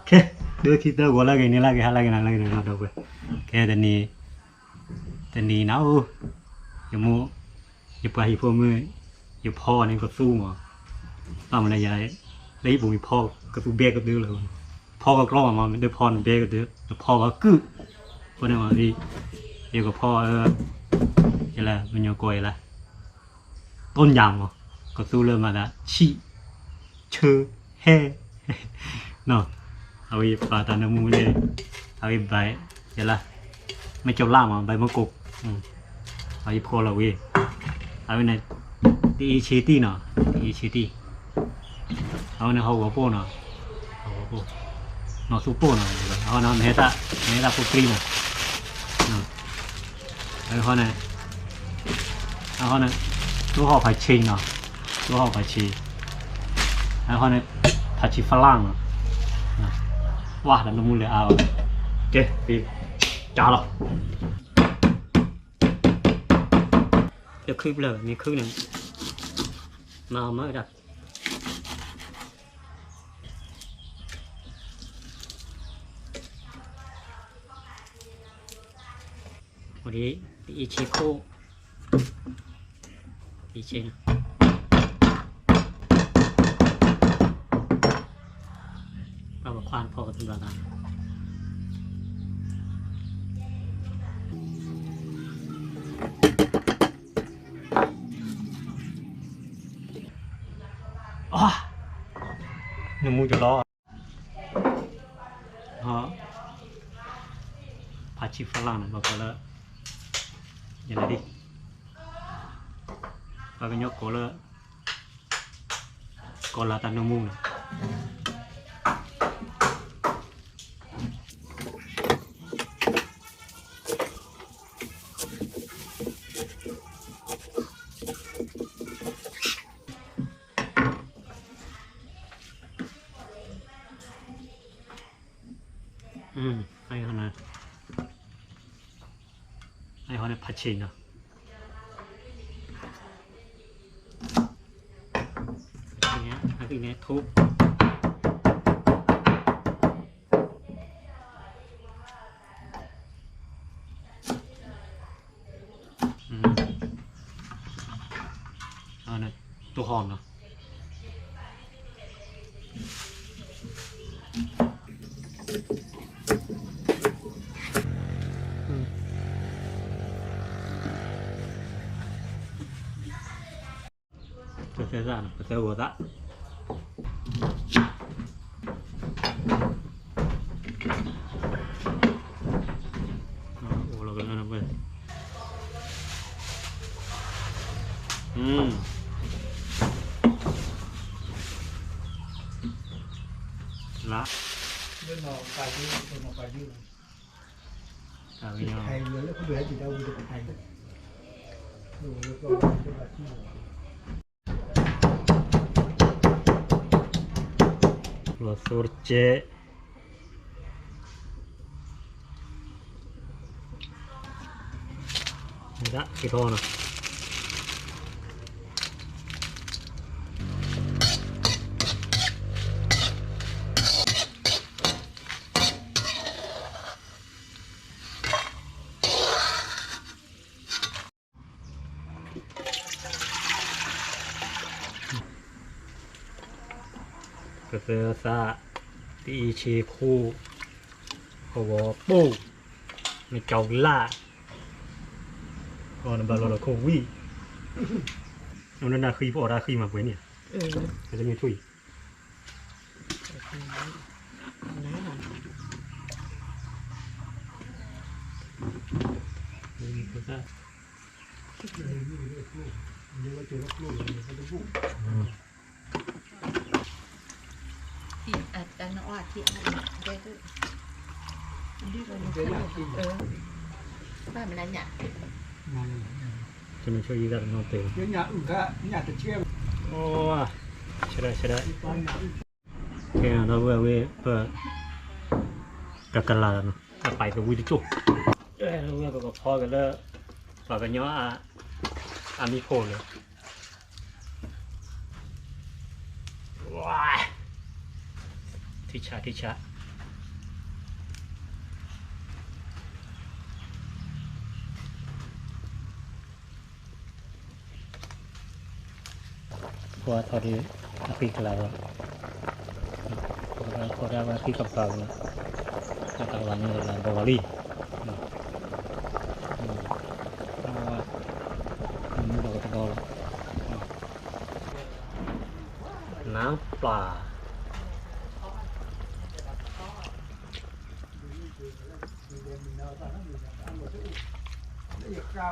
ခဲ, ဒိခံသၢဂီၤလၢဂ့ၤန့ၣ် လၢဂ့ၤဟါလၢဂ့ၤနၤလၢဂ့ၤနီၤ ဒီပုၢ်ဝဲၢ်, ခဲတနံၤ, တနံၤနၤအိၣ်, ယမိၢ်, ယပှၤဟံၣ်ဖိမုၣ်, ယဖီန့ၣ်ကသူမး, ဘၣ်မနုၤလဲၣ်ယၤ, လၢဟံၣ်ပူၤမ့ၢ်ဖီကသူဘဲကဒုလီၤ, ဖီကကျီမးမး မ့ၢ်တဖီန့ၣ်ဘဲကဒု, တဖီဘၣ်ကုၢ်, အဃိန့ၣ်မး, ယကဖီ, ယလၢ မညီကိးယလၢ တိၢ်ညၣ်မး, ကသူလၢမၤသး ဆံၣ်, ဆၢ, ဟဲ, နီၤ, အဝဲယပာ်တၢ်နၢမူန့ၣ်, အဝဲဘၣ်, ယလၢ, မ့ၢ်ကၠီလၢ်မး ဘၣ်မ့ၢ်ကိး, အဝဲယဖီလီၤဝဲ, အဝဲန့ၣ်, တအ့ဆ့တံၢ်နီၤ, တအ့ဆ့တံၢ်, အဝဲန့ၣ်ဟီၣ်ကဝီၤပိၢ်နီၤ, ဟီၣ်ကဝီၤပိၢ်, နီၢ်သူပိၢ်နီၤ, အဝဲန့ၣ်မ့ၢ်ဟဲတၢ်, မ့ၢ်ဟဲတၢ်ဖိကျံနီၤ အဃိန့ၣ်, အဃိန့ၣ်, တိၢ်ဟီၣ်ဖးဆံးနီၤ, တိၢ်ဟီၣ်ဖးဆံး, အဃိန့ၣ်, ဖးဆံးဖလၢ်နီၤ, ဝါတၢ်နၢမူလၢအါအီၤ, ကဲ, ကၢ်လီၤ, တခုပျၢၢ် မ့ၢ်ခုန့ၣ်, မၤအီၤမၤဝဲဒၣ် ဝဲဒ်, တအ့ဆ့ခိၣ်, တအ့ဆ့, ပှၤပခွါဖီကသူဘၣ်သး, နမူကလီၤ ဖးဆံးဖလၢ်န့ၣ် ပှၤကိးလၢ, ယလဲၤဒ်, ပှၤကညီကိးလၢ, ကိးလၢတၢ်နၢမူန့ၣ် အံၤ, အံၤဟီန့ၣ်ဖးဆံးနီၤ, အံၤန့ၣ်ထိ, တိၢ်ဟီၣ်နီၤ, ပသဲသၣ်နီၤ, ပသဲဂီၤသၣ်, အိၣ်လီၤကလၢနဝဲ, လၢ တၢ်ဝဲ, လီၤသိတကဲး, ဒၣ်က့ၤထီၣ်နီၤ. ကသၢသၣ်, တအ့ဆ့ခိၣ်, ဟီၣ်ကဝီၤပိၢ်, မ့ၢ်ကၠီၤလၢ်, နဘၣ်လီၤလီၤခိၣ်ဝံၣ်, နနၢ်ဃံဖီအီၣ်တၢ်ဃံမၤပှဲၤန့ၣ်, ကမ့ၢ်ထွံၣ် တမ့ၢ်ဆိယံသၣ်တနီၤတဲာ်, ဆၢဒၣ်ဆၢဒၣ်, ကဲဒီပုၢ်ဝဲၢ် ပကကလၤနီၤ, အပာ်ကဝံတကၠိၢ်, ပကဖီက့ၤလၢ ပှၤကညီအမံၤဖိလၢ ထံဆး ထံဆး, ပှၤထီၣ်ဒ်အဃံကလၤလီၤ, ပှၤထီၣ်ဒ်အဃံကပၤလီၤ, တၢ်ကလၤန့ၣ်လီၤဘီလီၤလံ, မူဒီးကတဘီလီၤ, နါပျ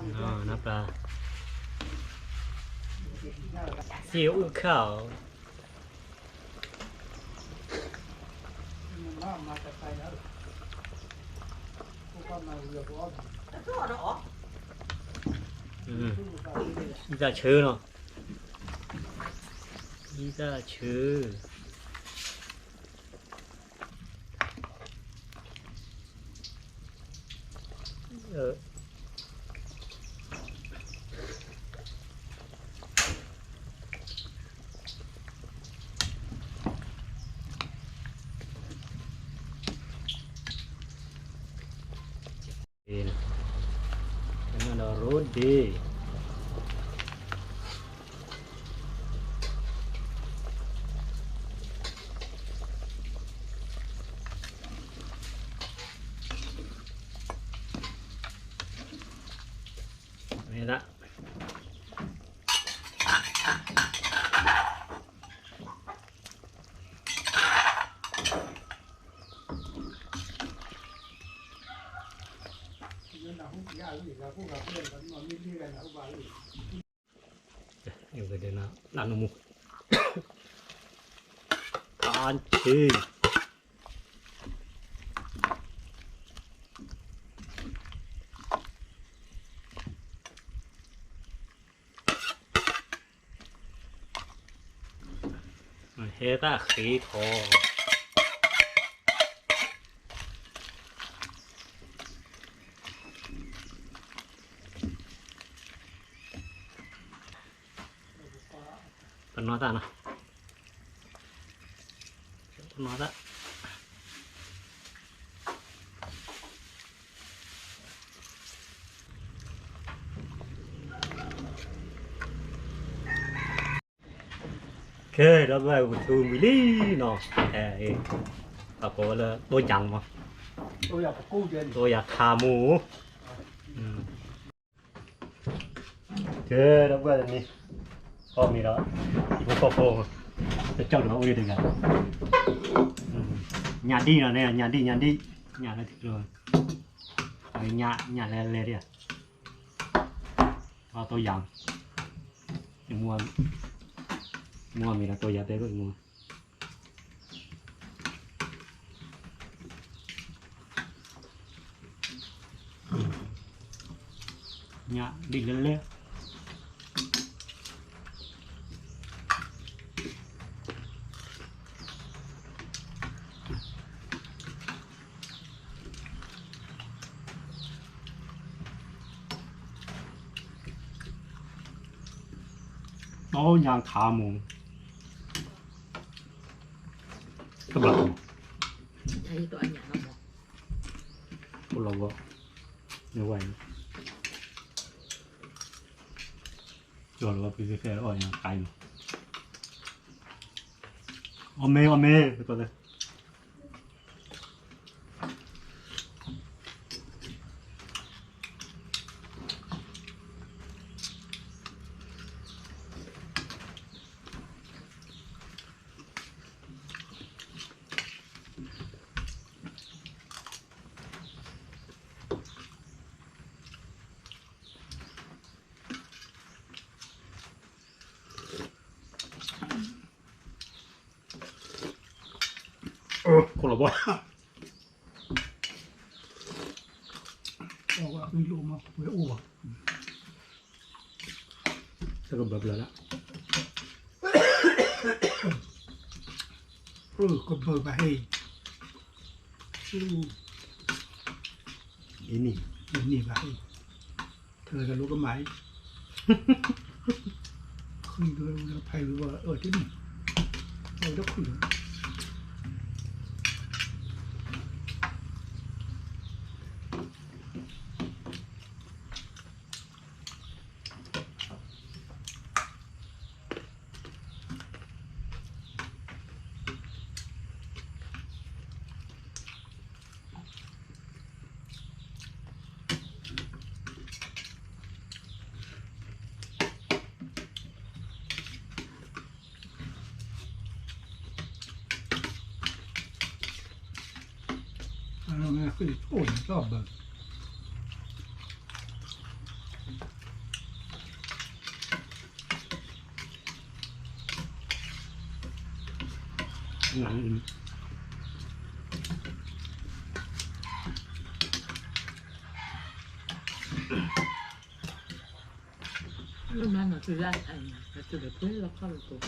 ၢ် နါပျၢ် စ့အိၣ်ခၣ်အီၤ, အံသၣ်ဆၢနီၤ, အံသၣ်ဆၢ ဒီးရိဒ့ မ့ၢ်ဒၣ် လၢနမူ အါဆံ ဟဲတၢ်ဃ့ထီၣ် ပနီၢ်သၣ်နီၤ, ပနီၢ်သၣ်, ကဲ ဒီပုၢ်ဝဲၢ် ပထူမံၤလံနီၤ, အကိးဝဲလၢ တိယၤမး, တိယၤခါမူ, ကဲ ဒီပုၢ်ဝဲၢ်တနံၤ, အီၣ်မ့ၤဒီး ဟံၣ်ဖိဃီဖိ တကၠီၣ်ဒီးအိၣ်ဒံးတဂၤ, ညၣ်ဒံၣ်နီၤန့ၣ် ညၣ်ဒံၣ် ညၣ်ဒံၣ် ညၣ်လၢထံကျိ, ညၣ် ညၣ်လဲၤလဲၤဒံး, အီၣ်တိယၤ, မူအီၣ်မ့ၤဒီးတိယၤတဲဘၣ်မူ ညၣ်ဒံၣ်လဲၤလဲၤ တိယၤခါမူ, တဘျီ, အိၣ်လီၤဝဲ, မ့ၢ်ဝဲ, ကၠီလီၤဝဲ ဖဲဖဲဖဲအီၣ်ညါခါအံၤလီၤ, အီၣ်မ့ၤ အီၣ်မ့ၤ ကၠီလၢ ခိၣ်လီၤဘီ, အီၣ်ဝဲအီၣ်မး ဝဲအိၣ်ဘၣ်, တကဘၢဘျၢလၢ, ကဘၢဘၣ်ဟဲ, အံၤန့ၣ်, အံၤန့ၣ်ဘၣ်ဟဲ, ထၢကလိကမၤအံၤ, ဃံကဖဲဝဲအီၣ်တန့ၣ်, အီၣ်တခုၣ်လီၤ. အ ဃ့ၢ်တကိၢ်န့ၣ် သီၣ်ဘၢ လၢမၤနီၤတုၤလၢအအိၣ် တုၤလၢပှဲၤလီၤခီလီၤကိး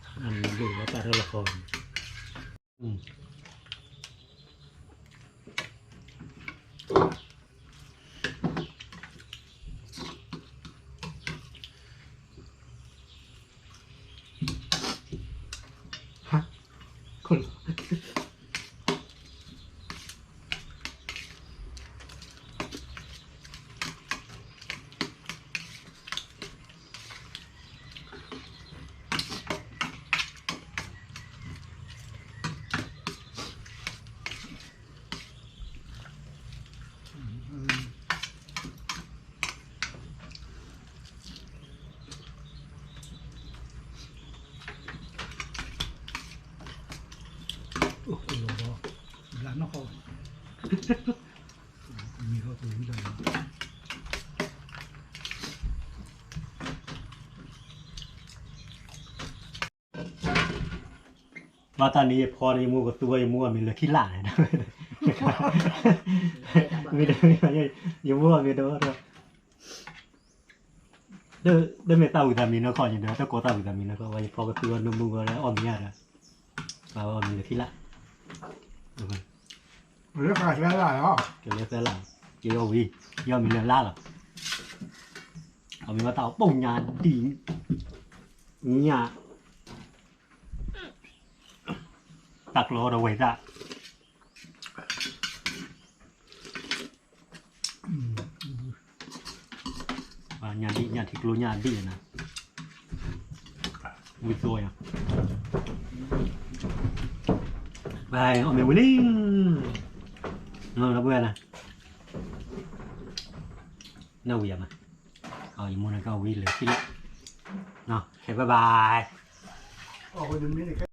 အမံၤဒိၣ်လီၤတၢ်ထီလီၤခီ ဟါ ခိၣ်လီၤ အိၣ်လီၤဒီး ဘျါနီၢ်ဃီ မံၤဃီကဝံၤဒီး ဘၣ်တၢ်န့ၣ်ယဖီန့ၣ် ယမိၢ်ကသူဝဲ ယမိၢ်အမံၤလၢခံလၢ်န့ၣ် မ့ၢ်တမ့ၢ် ယမိၢ်အမံၤဒီး တမ့ၢ်သၣ်ဝံၤသးမံၤနီၢ်ခီန့ၣ်ဒီး တကိးသၣ်ဝံၤသးမံၤနီၢ်ခီ ဝဲယဖီကသူဝဲ နမုၢ်ဝဲလၢအီၣ်မံၤယၤဒီး ဘၣ်ဝဲအီၣ်မံၤလၢခံလၢ် ကလဲသဲလၢ် ကလဲသဲလၢ် က့ၤအီၣ်ဝံၤ ယအီၣ်မံၤလၢလါလီၤ အီၣ်မံၤဘၣ်တၢ်အီၣ်ပိာ်ညါဒံး ညၣ် တၢ်ကျီဒီးဝဲသၣ် ညၣ်ဒံး ညၣ်ထံကျိညၣ်ဒံးနၤ ဝံသိယၤ ဘၣ်အီၣ်မ့ၤဝံၤလံ လီၤဘှဲနၤ နဝံၤယၤမး ယမိၢ်နကဝံၤလၢခံလၢ် ခဲဘၣ်ဘၣ်